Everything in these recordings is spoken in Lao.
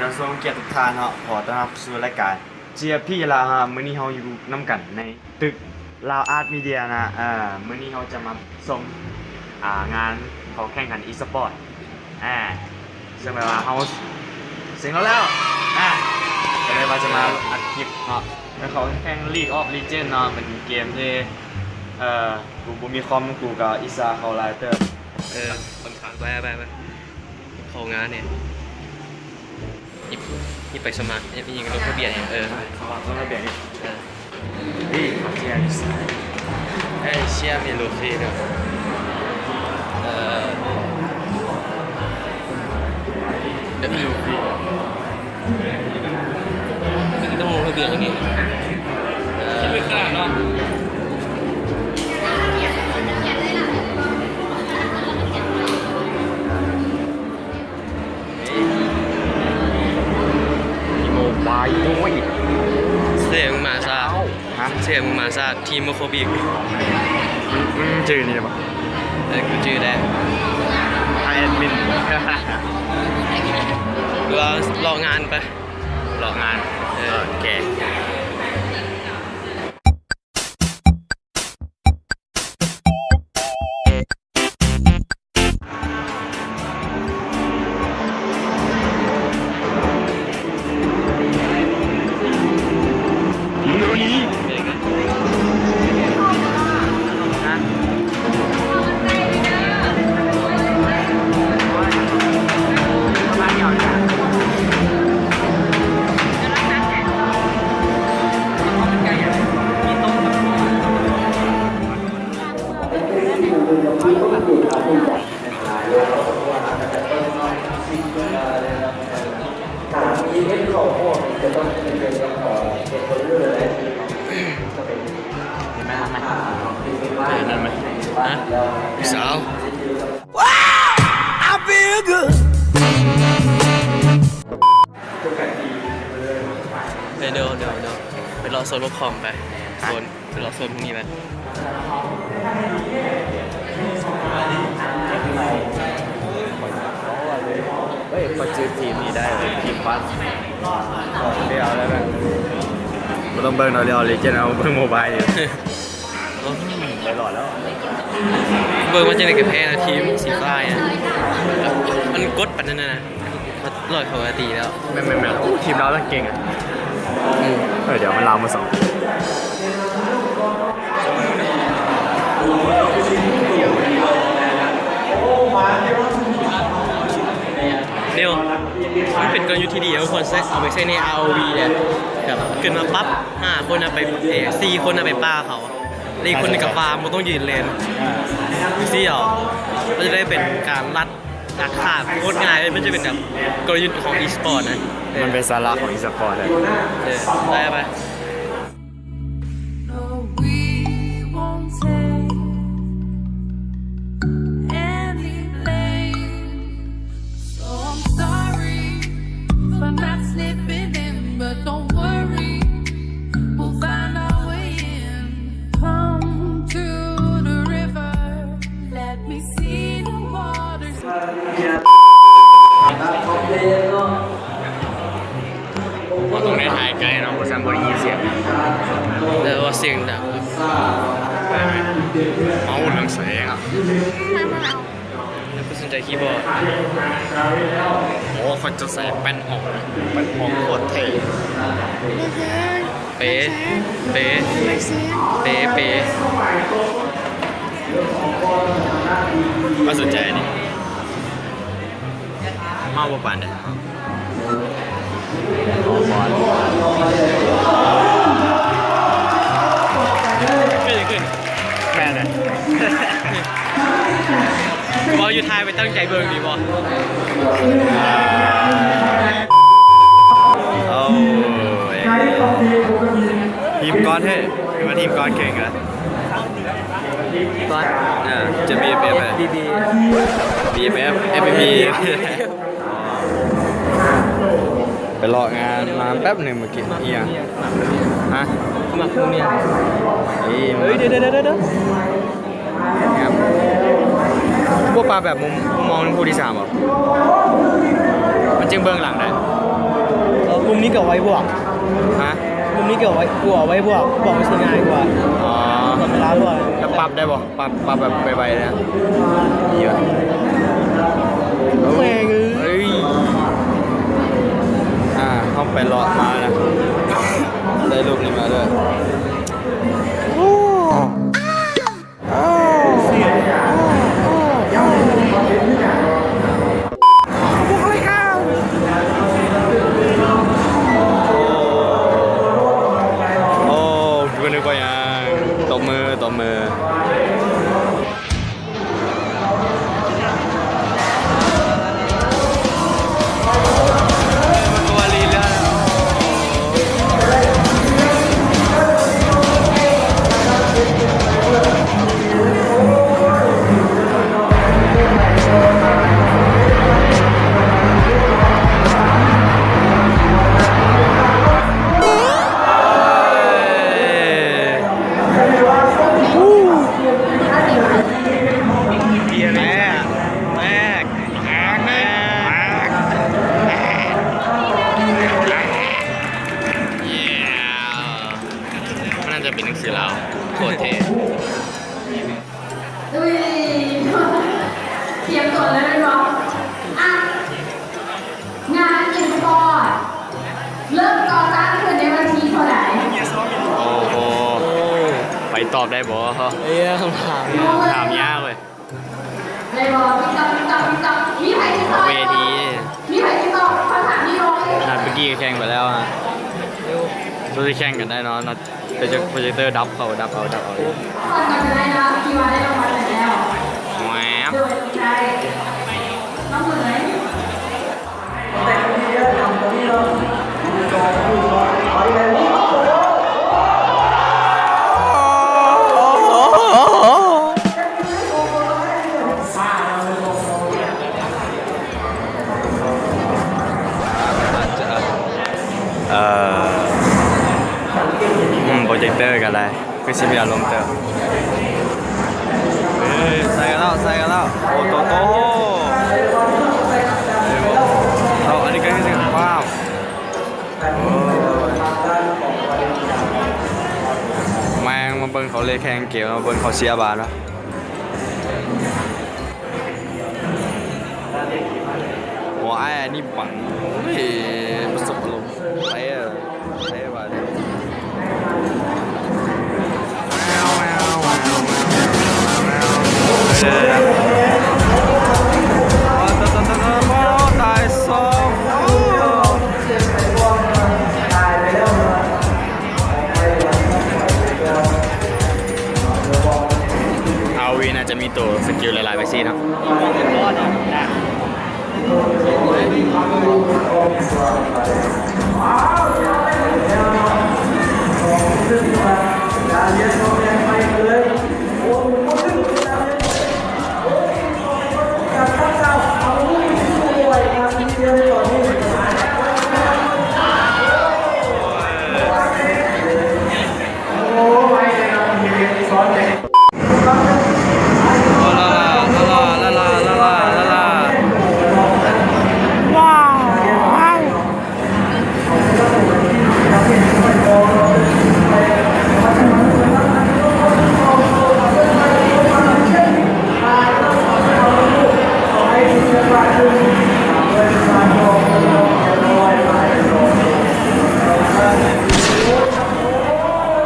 ການຊົມກຽດທຸກທ່ານເນາະ, ຂໍຕ້ອນຮັບສູ່ລາຍການເຈຍພີລາວເຮົາ. ມື້ນີ້ເຮົາຢູ່ນຳກັນໃນຕຶກລາວອາດມີເດຍນະ. ເອີ ມື້ນີ້ເຮົາຈະມາຊົມ ອ່າ ງານເຂົາແຂ່ງຂັນອີສະປອດ ອ່າ ເຊິ່ງແບບວ່າເຮົາເສັງແລ້ວ ອ່າ ກໍເລີຍວ່າຈະມາອັດຄລິບເນາະ. ແລ້ວເຂົາແຂ່ງ League of Legends ເນາະ, ເປັນເກມທີ່ ເອີ ກູບໍ່ມີຄອມ, ກູກໍອິດສາເຂົາຫຼາຍເຕີບ. ເອີ ເບິ່ງທາງ ໄປ ໄປ ໄປ ເຂົ້າງານນີ້ ນີ້ ນີ້ໄປສະໝັກ ນີ້ ນີ້ລົງທະບຽນນີ້. ເອີ ສະໝັກລົງທະບຽນນີ້ ເອີ ນີ້ ເຊຍຢູ່ໃສ? ເອີ ເຊຍມີລູຟີເດີ ເອີ ມີລູຟີ ຄືຕ້ອງລົງທະບຽນອັນນີ້ ເອີ ເປັນຂະໜາດເນາະ. ທີມໂມບາຍໂດຍ ເສຍງມາຊາດ ຮະ? ເສຍງມາຊາດ ທີມໂມໂຄບິກ ມັນ ມັນຈື່ນີ້ໄດ້ບໍ່? ເອີ ກູຈື່ໄດ້ ແອດມິນ ຫຼືວ່າເລາະງານໄປ ເລາະງານ ເອີ ໂອເຄ. ເອີ ດຽວ ດຽວ ດຽວ ໄປເລາະໂຊນພວກຄອມໄປ ໂຊນ ໄປເລາະໂຊນພວກນີ້ໄປ. ເຮີ້ຍ ຂ້ອຍຈື່ທີມນີ້ໄດ້ເວີ້ຍ ທີມບັດ ເອົາແລ້ວນະ ບໍ່ຕ້ອງເບິ່ງດອກ ເລອອເລເຈນ ເອົາເບິ່ງໂມບາຍນີ້ ໂອ້ຍ ໄປລອດແລ້ວ ເບິ່ງວ່າຈັ່ງໃດກໍແພ້ນະ ທີມສີຟ້ານີ້ນະ ມັນກົດປານນັ້ນນະ. ລອຍເຂົ້າມາຕີແລ້ວ ແມ່ນໆໆ ໂອ້ ທີມລາວລະເກັ່ງອະ ອືມ ເອີ ດຽວມັນລາວມາສອງ ນິວ ມັນເປັນກະລົດຍຸດທີ່ດີ ເຮົາຄວນໃຊ້ ເອົາໄປໃຊ້ໃນ ອາຣ໌ ໂອ ວີ ເລີຍ ແບບຂຶ້ນມາປັບ ຫ້າຄົນນະໄປ ເອີ ສີ່ຄົນນະໄປປາເຂົາ ແລະ ອີກຄົນໜຶ່ງກໍຟາມ ບໍ່ຕ້ອງຢືນເລນ ຈັ່ງຊີ້ເອົາ ມັນຈະໄດ້ເປັນການລັດ ຕັດຂາດໂຄດງ່າຍເລີຍ ມັນຈະເປັນແບບກົນລະຍຸດຂອງອີສະປອດນະ ເອີ ມັນເປັນສາລະຂອງອີສະປອດເລີຍ ເອີ ໄດ້ໄປ. No, we won't take any blame. So I'm sorry for not slipping in, but don't worry, we'll find our way in. Come to the river, let me see the water. ເຮົາຕ້ອງໄດ້ຖ່າຍໃກ້ເນາະ ບໍ່ຊັ້ນບໍ່ໄດ້ຍິນສຽງ ແຕ່ວ່າສຽງດັງ ເມົາເລື່ອງແສງອະ ແລ້ວໄປສົນໃຈຄີບອດ ໂອ້ ຂ້ອຍຈະໃສ່ແປ້ນຮອກ ແປ້ນຮອກໂຄດເທ່ ເປ ເປ ເປ ເປ ຂ້ອຍສົນໃຈອັນນີ້. ເມົາບໍ່ປານໃດ ເກີດຫຍັງຂຶ້ນ ແມ່ນແຫຼະ ເວົ້າຢູ່ທ້າຍໄປຕັ້ງໃຈເບິ່ງດີບໍ່ ໂອ້ຍ ທີມກ້ອນເຮີ້ຍ ເຫັນວ່າທີມກ້ອນເກັ່ງນະ. ກ່ອນ ເອີ ຈະ ບີເອັຟເອັຟ ເອັຟ ບີ ບີ ບີເອັຟເອັຟ ເອັຟ ບີ ໄປເລາະງານມາແປັບໜຶ່ງມື້ກີ້ ອີ່ຫຍັງ ຮະ ມັກຜູ້ເມຍ ເອີ ເອີ ດຽວໆໆໆ ງາມ ບໍ່ປາແບບມຸມ ມຸມມອງຜູ້ທີສາມບໍ ມັນຈຶ່ງເບິ່ງຫຼັງໄດ້. ມຸມນີ້ກໍໄວ້ບວກ ຮະ? ມຸມນີ້ກໍໄວ້ ກວ່າໄວ້ບວກ ບວກມັນຊິງ່າຍກວ່າ. ອໍ ກວ່າເວລາບວກ ແລ້ວປັບໄດ້ບໍ່? ປັບ ປັບແບບໄວໆນະ ມີຢູ່. ແມ່ງເອີຍ ເອີຍ ອ່າ ເຮົາໄປເລາະມານະ ໄດ້ຮູບນີ້ມາດ້ວຍ. ໂອ້ ກູກໍນຶກວ່າຫຍັງ. ຕົບມື ຕົບມື. ມັນໜ້າຈະເປັນໜັງສືລາວ ໂຄດເທ່. ອຸ້ຍ ຕຽມຕົວເລີຍແມ່ນບໍ່? ອ່ະ ງານອີສະປອດເລີ່ມກໍ່ສ້າງຂຶ້ນໃນວັນທີເທົ່າໃດ? ໂອ້ໂຫ ໄປຕອບໄດ້ບໍ່? ເອີຍ ຄຳຖາມ ຖາມຍາກເວີຍ. ໄດ້ບໍ່? ຕິກຕອກ ຕິກຕອກ ຕິກຕອກ ມີໃຜຕິກຕອກ ເວທີ ມີໃຜຕິກຕອກຄຳຖາມນີ້ບໍ່? ນັດເມື່ອກີ້ກໍແຂ່ງໄປແລ້ວຮະ ບໍ່ໄດ້ແຂ່ງກັນແນ່ນອນ. ໂປຣເຈັກ ໂປຣເຈັກເຕີດັບເຂົ້າ ດັບເອົາ ດັບເອົາ. ຄວນກໍຈະໄດ້ເນາະ ທີ່ວ່າໄດ້ລາງວັນໄປແລ້ວ. ແຫວບ ໂດຍ ໄດ້ ນ້ອງເໝີຍ. ເອີ ອືມ ໂປຣເຈັກເຕີກໍໄດ້ ຄືຊິມີອາລົມເຕີບ. ເອີ ໃສ່ກັນແລ້ວ ໃສ່ກັນແລ້ວ. ໂອ້ ໂຕໂຕ ເອົາ ອັນນີ້ກໍຄື ວ້າວ. ແມ່ງ ມາເບິ່ງເຂົາເລແຂ່ງເກມ ມາເບິ່ງເຂົາເຊຍບານວະ. ໂອ້ ອ້າຍອັນນີ້ບັງ ເອີ ປະສົບອາລົມ ເຕະ ເຕະບານ. ຕາຍສອງ. ອາວີ ໜ້າຈະມີໂຕສະກິວຫຼາຍໆໄປຊີ້ເນາະ.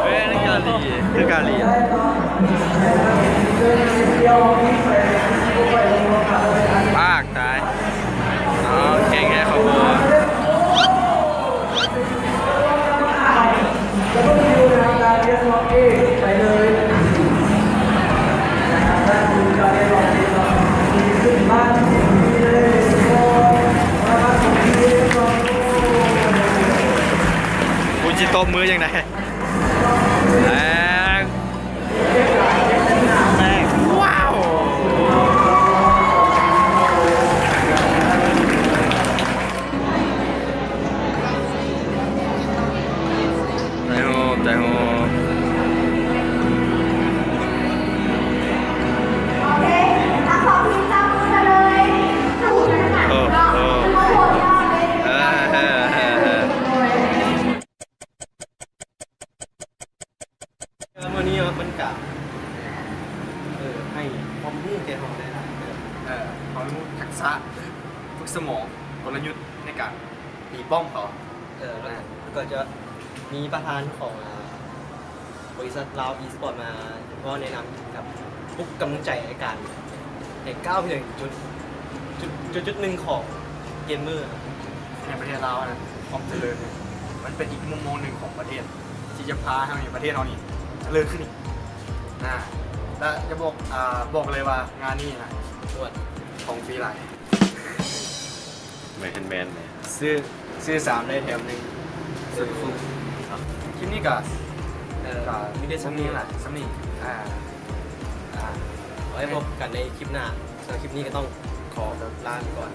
ເອີ ອັນນີ້ກາລີ ຄືກາລີ ປາກຕາຍ. ເອົາ ເກັ່ງແທ້ຂອບຄຸນ. ກູຊິຕົບມືຈັ່ງໃດ? ແມ່ງ ແມ່ງ ວ້າວ. ໄດ້ໂຮບ ໄດ້ໂຮບ. ໂອເຄ ທັງສອງທີມຈັບມືກັນເລີຍ. ໂອ້ໂຫ ເອີ ເອີ ເອີ ເອີ. ມັນກະ ເອີ ໃຫ້ຄວາມຮູ້ແກ່ເຮົາໄດ້ຫຼາຍເຕີບ ເອີ ຄວາມຮູ້ທັກສະ ຝຶກສະໝອງ ກົນລະຍຸດໃນການຕີປ້ອມເຂົາ ເອີ ແລ້ວ ອ່າ ກໍຈະມີປະທານຂອງ ອ່າ ບໍລິສັດລາວອີສະປອດມາເວົ້າແນະນຳ ແບບປຸກກຳລັງໃຈໃນການໃຫ້ກ້າວໄປເຖິງຈຸດ ຈຸດ ຈຸດ ຈຸດໜຶ່ງຂອງເກມເມີໃນປະເທດລາວນະ ຄວາມຈະເລີນນີ້ ມັນເປັນອີກມຸມມອງໜຶ່ງຂອງປະເທດ ທີ່ຈະພາໃຫ້ປະເທດເຮົານີ້ຈະເລີນຂຶ້ນອີກ ອ່າ ແລະ ຈະບອກ ອ່າ ບອກເລີຍວ່າງານນີ້ນະ ໂອດ ຂອງຟຣີຫຼາຍ. ແມ່ນແມ່ນ ຊື້ ຊື້ສາມໄດ້ແຖມໜຶ່ງ ສຸດຄຸ້ມ. ຄລິບນີ້ກໍ ເອີ ກໍມີແຕ່ສ່ຳນີ້ແຫຼະ ສ່ຳນີ້ ອ່າ ອ່າ ໄວ້ພົບກັນໃນຄລິບໜ້າ. ສຳລັບຄລິບນີ້ກໍຕ້ອງຂໍລາໄປກ່ອນ.